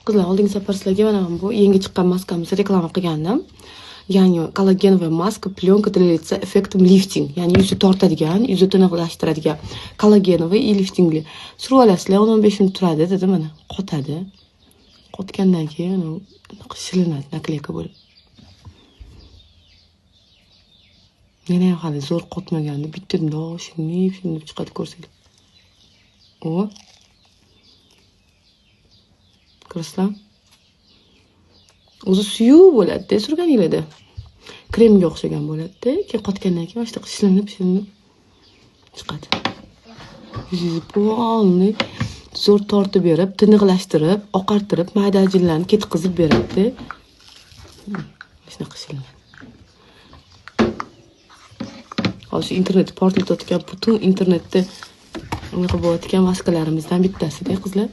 Qizlar, oldingi safar sizlarga mana bu yangi chiqqan maskamizni reklama qilgandim. Ya'ni kollagenovая maska, plyonka для лица эффектом lifting, ya'ni yuzni tortadigan, yuzni tiniqlashtiradigan kollagenovый и liftingli. Surib olasizlar, 10-15 minut turadi, dedi, mana qotadi. Qotgandan keyin anaqa shilinadi, nakleyka bo'lib. Yana ham hali zo'r qotmagandi, bitta bundoq shinib, shinib chiqadi, ko'rsanglar. O. Ko'rasizlar? O'zi suyuq bo'ladi-da, surganinglarda. Kremga o'xshagan bo'ladi-da, keyin qotgandan keyin mana shunaqa shilinib, shilinib chiqadi. Yuzingizni полный zo'r tortib berib, tiniqlashtirib, oqartirib, mayda ajinlarni ketqizib beradi-da. Shunaqa shilinadi. Hozir internetni portlatayotgan, butun internetda unaqa bo'layotgan maskalarimizdan bittasida, qizlar.